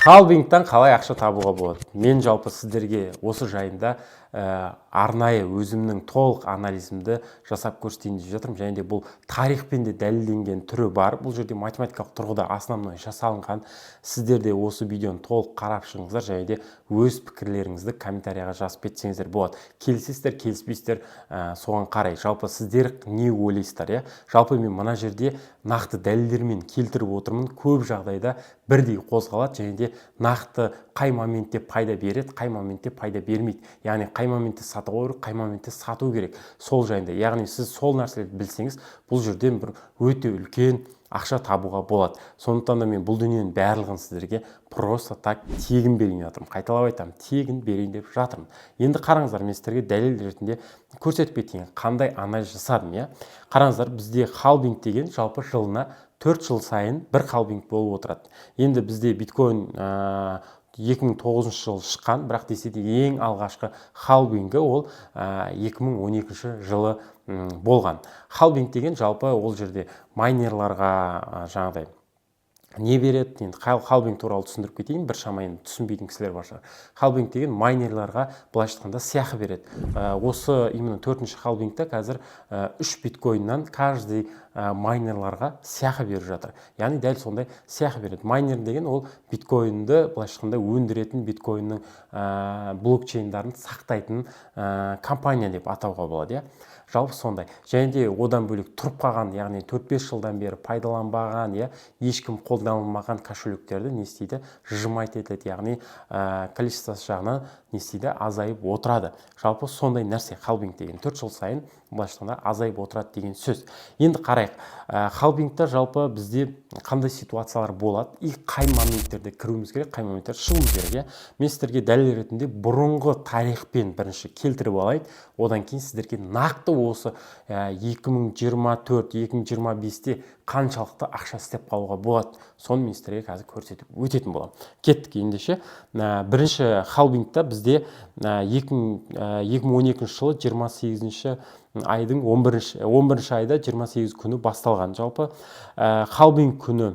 Халвингтан қалай ақша табуға болады? Мен жалпы сіздерге осы жайында арнайы өзімнің толық анализімді жасап көрсетейін деп жатырмын. Және де бұл тарихпен де дәлелденген түрі бар. Бұл жерде математикалық тұрғыда основной жасалынған. Сіздер де осы видеоны толық қарап шығыңыздар және де өз пікірлеріңізді комментарияға жазып кетсеңіздер болады. Келісесіздер, келіспейсіздер, соған қарай. Жалпы сіздер не ойлайсыздар, иә? Жалпы мен мына жерде нақты дәлелдермен келтіріп отырмын. Көп жағдайда бірдей қозғалады және де нақты қай моментте пайда береді, қай моментте пайда бермейді, яғни қай моментте сатып алу керек, қай моментте сату керек, сол жайында. Яғни сіз сол нәрселерді білсеңіз, бұл жерден бір өте үлкен ақша табуға болады. Сондықтан да мен бұл дүниенің барлығын сіздерге просто так тегін берейін деп жатырмын. Қайталап айтамын, тегін берейін деп жатырмын. Енді қараңыздар, мен сіздерге дәлел ретінде көрсетіп кетейін, қандай анализ жасадым, иә. Қараңыздар, бізде халвинг деген жалпы жылына 4 жыл сайын бір халвинг болып отырады. Енді бізде биткоин 2009 жылы шыққан, бірақ десе де ең алғашқы халвингі ол 2012 жылы болған. Халвинг деген жалпы ол жерде майнерларға жаңағыдай не береді. Енді халвинг туралы түсіндіріп кетейін, біршама енді түсінбейтін кісілер бар шығар. Халвинг деген майнерларға, былайша айтқанда, сыйақы береді. Осы именно төртінші халвингта қазір үш биткоиннан каждый майнерларға сыйақы беріп жатыр. Яғни дәл сондай сыйақы береді. Майнер деген ол биткоинді, былайша айтқанда, өндіретін, биткоиннің блокчейндарын сақтайтын компания деп атауға болады, иә. Жалпы сондай. Және де одан бөлек тұрып қалған, яғни 4-5 жылдан бері пайдаланбаған, иә, ешкім қолданылмаған кошелектерді не істейді? Сжимать етеді, яғни количествосы жағынан не істейді? Азайып отырады. Жалпы сондай нәрсе халвинг деген, 4 жыл сайын, былайша айтқанда, азайып отырады деген сөз. Енді қарайық, халвингта жалпы бізде қандай ситуациялар болады и қай моменттерде кіруіміз керек, қай моменттерде шығуымыз керек, иә. Мен сіздерге дәлел ретінде бұрынғы тарихпен бірінші келтіріп алайын, одан кейін сіздерге нақты осы 2024-2025-те қаншалықты ақша істеп қалуға болады, соны мен сіздерге қазір көрсетіп өтетін боламын. Кеттік ендеше. Бірінші халвингта бізде 2012 жылы 28 айдың 11 11 айда 28 күні басталған. Жалпы халвинг күні,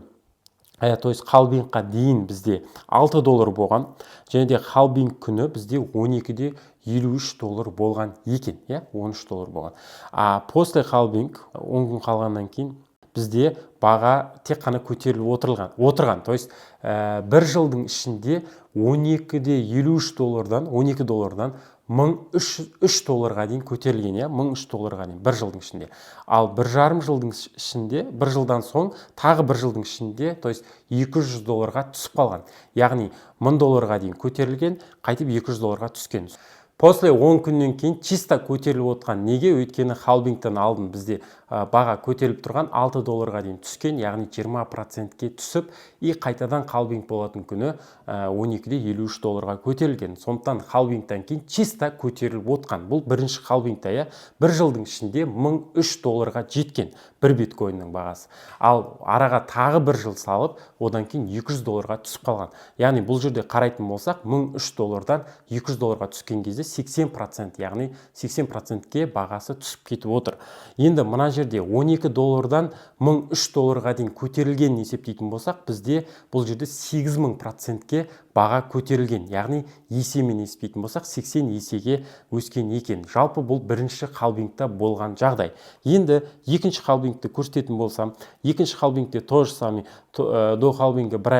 то есть халвингқа дейін бізде 6 доллар болған және де халвинг күні бізде 12-де 53 доллар болған екен, иә, 13 доллар болған. А после халвинг 10 күн қалғаннан кейін бізде баға тек қана көтеріліп отырған. То есть бір жылдың ішінде 12-де 53 доллардан, 12 доллардан 1003 долларға дейін көтерілген, иә, 1003 долларға дейін бір жылдың ішінде. Ал 1,5 жылдың ішінде, бір жылдан соң тағы бір жылдың ішінде, то есть 200 долларға түсіп қалған. Яғни 1000 долларға дейін көтерілген, қайтып 200 долларға түскен. После 10 күннен кейін чисто көтеріліп отқан. Неге? Өйткені халвингтен алдын бізде баға көтеріліп тұрған, 6 долларға дейін түскен, яғни 20%-ке түсіп, и қайтадан халвинг болатын күні 12-де 53 долларға көтерілген. Сондықтан халвингтан кейін чисто көтеріліп отқан. Бұл бірінші халвингта, иә, бір жылдың ішінде 1003 долларға жеткен бір биткоиннің бағасы. Ал араға тағы бір жыл салып, одан кейін 200 долларға түсіп қалған. Яғни бұл жерде қарайтын болсақ, 1003 доллардан 200 долларға түскен кезде 80%, яғни 80%-ке бағасы түсіп кетіп отыр. Енді мына жерде 12 доллардан 1003 долларға дейін көтерілгенін есептейтін болсақ, бізде бұл жерде 8000%-ке баға көтерілген. Яғни есемен есептейтін болсақ, 80 есеге өскен екен. Жалпы бұл бірінші халвингта болған жағдай. Енді екінші халвингті көрсететін болсам, екінші халвингте то же самый, до халвинга бір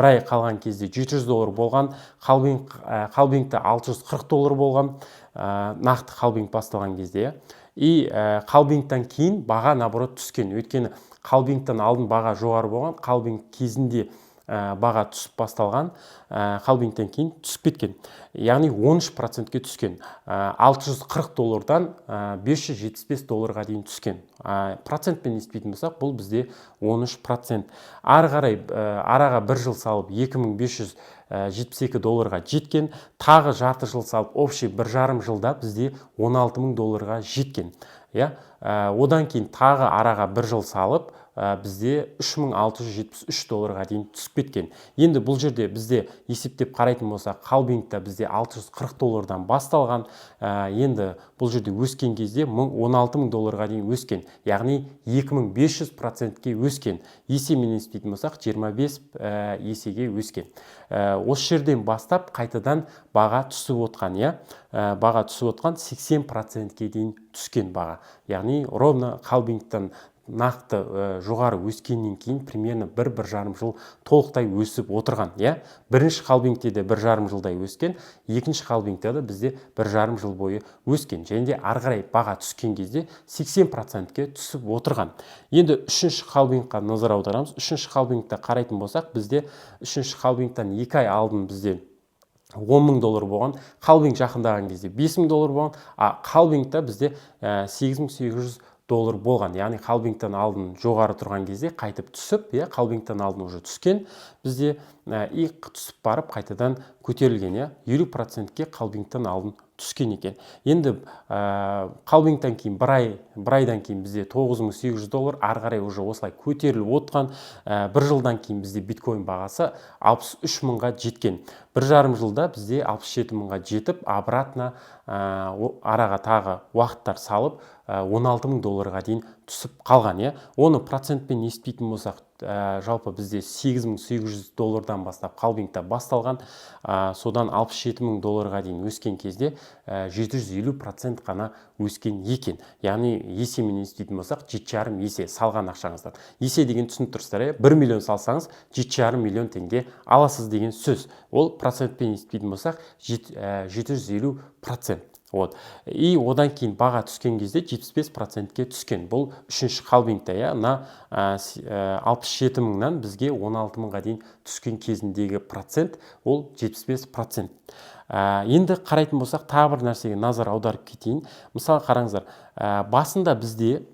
ай қалған кезде 700 доллар болған. Халвингте 640 доллар болған, нақты халвинг басталған кезде, иә. И халвингтан кейін баға наоборот түскен. Өйткені халвингтан алдын баға жоғары болған, халвинг кезінде баға түсіп басталған, халвингтен кейін түсіп кеткен, яғни 13%-ке түскен. 640 доллардан 575 долларға дейін түскен. Процентпен есептейтін болсақ, бұл бізде 13%. Ары қарай араға бір жыл салып, 2572 долларға жеткен. Тағы жарты жыл салып, общий 1,5 жылда бізде 16 мың долларға жеткен, иә. Одан кейін тағы араға бір жыл салып, бізде 3673 долларға дейін түсіп кеткен. Енді бұл жерде бізде есептеп қарайтын болсақ, халвингта бізде 640 доллардан басталған. Енді бұл жерде өскен кезде 16 мың долларға дейін өскен, яғни 2500%-ке өскен. Есемен есептейтін болсақ, 25 есеге өскен. Осы жерден бастап қайтадан баға түсіп отқан, иә. Баға түсіп отқан, 80%-ке дейін түскен баға, яғни ровно халвингтан нақты жоғары өскеннен кейін примерно 1-1,5 жыл толықтай өсіп отырған, иә. Бірінші халвингте де 1,5 жылдай өскен, екінші халвингте де бізде 1,5 жыл бойы өскен және де ары қарай баға түскен кезде 80%-ке түсіп отырған. Енді үшінші халвингқа назар аударамыз. Үшінші халвингті қарайтын болсақ, бізде үшінші халвингтан 2 ай алдын бізде 10 мың доллар болған, халвинг жақындаған кезде 5 мың доллар болған, а халвингта бізде 8800 доллар болған. Яғни халвингтан алдын жоғары тұрған кезде қайтып түсіп, иә, халвингтан алдын уже түскен бізде и түсіп барып қайтадан көтерілген, иә, 50%-ке халвингтан алдын түскен екен. Енді халвингтан кейін бір айдан кейін бізде 9800 доллар, ары қарай уже осылай көтеріліп отқан. Бір жылдан кейін бізде биткоин бағасы 63 мыңға жеткен. 1,5 жылда бізде 67 мыңға жетіп, обратно араға тағы уақыттар салып, 16 мың долларға дейін түсіп қалған, иә. Оны процентпен есептейтін болсақ, жалпы бізде 8800 доллардан бастап халвингта басталған, содан 67 мың долларға дейін өскен кезде 750% қана өскен екен. Яғни есемен есептейтін болсақ, 7,5 есе салған ақшаңыздан. Есе деген түсініп тұрсыздар, иә? 1 миллион салсаңыз, 7,5 миллион теңге аласыз деген сөз. Ол процентпен есептейтін болсақ, 750%. Вот, и одан кейін баға түскен кезде 75%-ке түскен. Бұл үшінші халвингте, иә, мына 67 мыңнан бізге 16 мыңға дейін түскен кезіндегі процент ол 75%. Енді қарайтын болсақ, тағы бір нәрсеге назар аударып кетейін. Мысалы, қараңыздар, басында бізде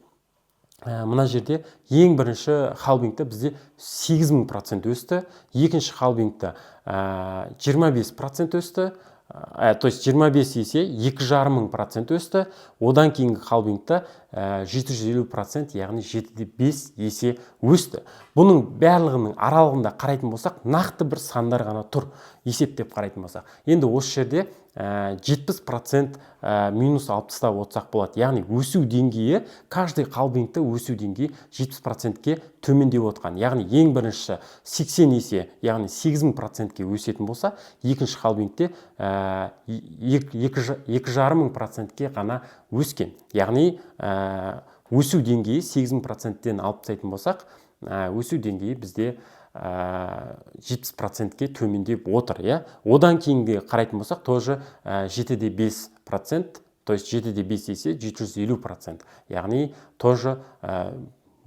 мына жерде ең бірінші халвингте бізде 8000% өсті, екінші халвингте 25% өсті, то есть 25 есе, 2500% өсті. Одан кейінгі халвингта 750%, яғни 7,5 есе өсті. Бұның барлығының аралығында қарайтын болсақ, нақты бір сандар ғана тұр есептеп қарайтын болсақ. Енді осы жерде 70% минус алып тастап отырсақ болады. Яғни өсу деңгейі, каждый халвингте өсу деңгейі 70%-ке төмендеп отқан. Яғни ең бірінші 80 есе, яғни 8000%-ке өсетін болса, екінші халвингте 2500%-ке ғана өскен. Яғни өсу деңгейі 8000%-тен алып тастайтын болсақ, өсу деңгейі бізде 70%-ке төмендеп отыр, иә. Одан кейінгі қарайтын болсақ, тоже 7,5%, то есть 7,5 есе, 750%. Яғни тоже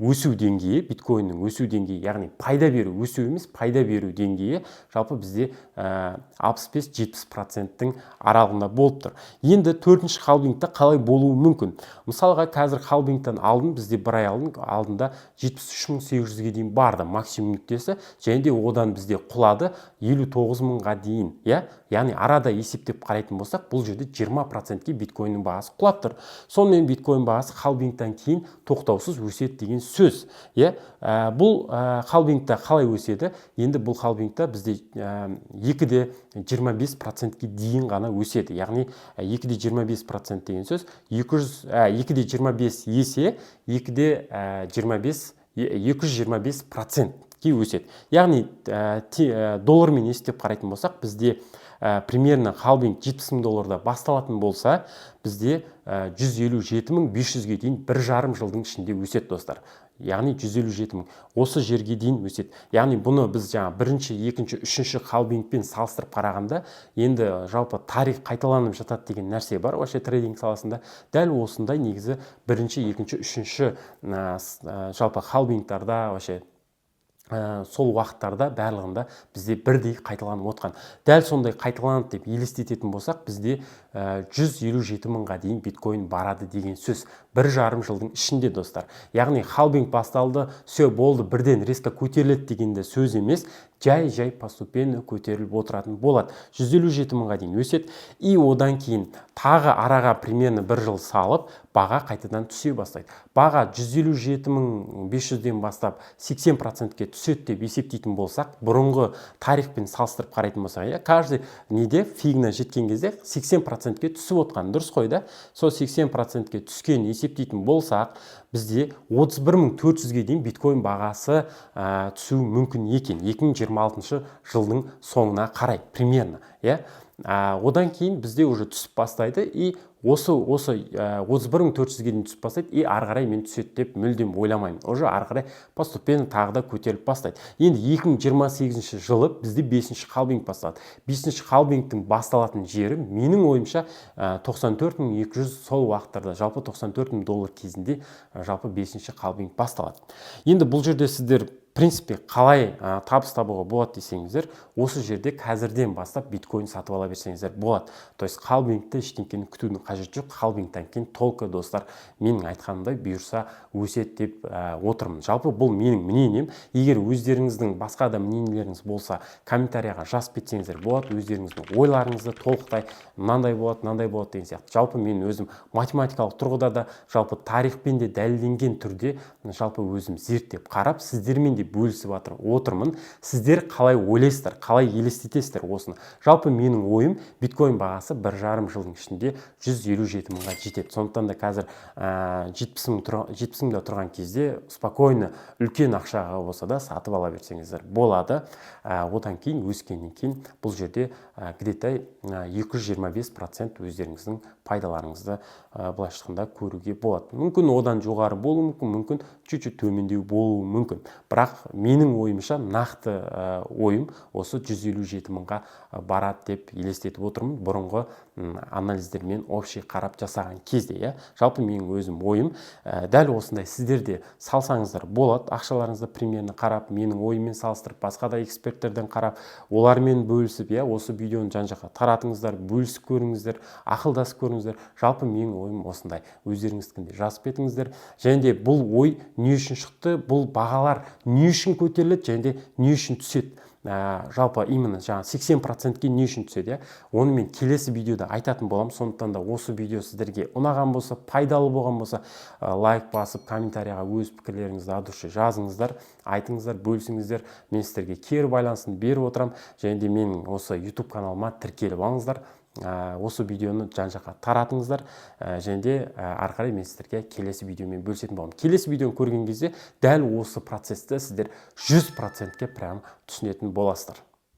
өсу деңгейі, биткоиннің өсу деңгейі, яғни пайда беру, өсу емес, пайда беру деңгейі жалпы бізде 65-70%-тің аралығында болып тұр. Енді төртінші халвингте қалай болуы мүмкін? Мысалға, қазір халвингтан алдын бізде бір ай алдын алдында 73 800-ге дейін барды максимум нүктесі және де одан бізде құлады 59 мыңға дейін, иә. Яғни арада есептеп қарайтын болсақ, бұл жерде 20%-ке биткоиннің бағасы құлап тұр. Сонымен биткоин бағасы халвингтан кейін тоқтаусыз өседі деген сөз, иә. Бұл халвингта қалай өседі? Енді бұл халвингта бізде 2,25%-ке дейін ғана өседі. Яғни 2,25% деген сөз 200, 2,25 есе, 2,25, 225%-ке өседі. Яғни доллармен есептеп қарайтын болсақ, бізде примерно халвинг 70 мың долларда басталатын болса, бізде 157 500-ге дейін 1,5 жылдың ішінде өседі, достар. Яғни 157 мың осы жерге дейін өседі. Яғни бұны біз жаңа бірінші, екінші, үшінші халвингпен салыстырып қарағанда, енді жалпы тарих қайталанып жатады деген нәрсе бар вообще трейдинг саласында. Дәл осындай негізі бірінші, екінші, үшінші жалпы халвингтарда вообще сол уақыттарда барлығында бізде бірдей қайталанып отқан. Дәл сондай қайталанады деп елестететін болсақ, бізде 157 мыңға дейін биткоин барады деген сөз. 1,5 жылдың ішінде, достар. Яғни халвинг басталды, все, болды, бірден резко көтеріледі деген де сөз емес, жай жай, постепенно көтеріліп отыратын болады. 157 мыңға дейін өседі и одан кейін тағы араға примерно бір жыл салып, баға қайтадан түсе бастайды. Баға 157 мың 500-ден бастап 80%-ке түседі деп есептейтін болсақ, бұрынғы тарихпен салыстырып қарайтын болсақ, иә, каждый неде фигна жеткен кезде 80%-ке түсіп отқан, дұрыс қой да? Сол 80%-ке түскенін есептейтін болсақ, бізде 31 400-ге дейін биткоин бағасы түсуі мүмкін екен 2026 жылдың соңына қарай примерно, иә. Одан кейін бізде уже түсіп бастайды и осы 31 400-ге дейін түсіп бастайды и ары қарай мен түседі деп мүлдем ойламаймын. Уже ары қарай постепенно тағы да көтеріліп бастайды. Енді 2028 жылы бізде бесінші халвинг басталады. Бесінші халвингтің басталатын жері, менің ойымша, 94 200, сол уақыттарда, жалпы 94 мың доллар кезінде жалпы бесінші халвинг басталады. Енді бұл жерде сіздер, в принципе, қалай табыс табуға болады десеңіздер, осы жерде қазірден бастап биткоин сатып ала берсеңіздер болады. То есть халвингті, ештеңкені күтудің қажеті жоқ. Халвингтан кейін только, достар, менің айтқанымдай, бұйырса, өседі деп отырмын. Жалпы бұл менің мнением. Егер өздеріңіздің басқа да мнениелеріңіз болса, комментарияға жазып кетсеңіздер болады өздеріңіздің ойларыңызды толықтай, мынандай болады, мынандай болады деген сияқты. Жалпы мен өзім математикалық тұрғыда да, жалпы тарихпен де дәлелденген түрде, жалпы өзім зерттеп қарап, сіздермен де бөлісіп отырмын. Сіздер қалай ойлайсыздар, қалай елестетесіздер осыны? Жалпы менің ойым: биткоин бағасы 1,5 жылдың ішінде 157 мыңға жетеді. Сондықтан да қазір 70 мыңда тұрған кезде спокойно үлкен ақшаға болса да сатып ала берсеңіздер болады. Одан кейін өскеннен кейін бұл жерде где-то 225% өздеріңіздің пайдаларыңызды, былайша айтқанда, көруге болады. Мүмкін, одан жоғары болуы мүмкін, мүмкін, чуть-чуть төмендеу болуы мүмкін. Бірақ менің ойымша, нақты ойым осы 157 мыңға барады деп елестетіп отырмын бұрынғы анализдермен общий қарап жасаған кезде, иә. Жалпы менің өзім ойым дәл осындай. Сіздер де салсаңыздар болады ақшаларыңызды, примерно қарап, менің ойыммен салыстырып, басқа да эксперттерден қарап, олармен бөлісіп, иә. Осы видеоны жан жаққа таратыңыздар, бөлісіп көріңіздер, ақылдасып көріңіздер. Жалпы менің ойым осындай, өздеріңіздікін де жазып кетіңіздер. Және де бұл ой не үшін шықты, бұл бағалар не үшін көтеріледі және де не үшін түседі, жалпы именно жаңағы 80%-ке не үшін түседі, иә, оны мен келесі видеода айтатын боламын. Сондықтан да осы видео сіздерге ұнаған болса, пайдалы болған болса, лайк басып, комментарияға өз пікірлеріңізді от души жазыңыздар, айтыңыздар, бөлісіңіздер. Мен сіздерге кері байланысын беріп отырамын. Және де менің осы YouTube каналыма тіркеліп алыңыздар, осы видеоны жан жаққа таратыңыздар, және де ары қарай мен сіздерге келесі видеомен бөлісетін боламын. Келесі видеоны көрген кезде дәл осы процессті сіздер 100%-ке прям түсінетін боласыздар.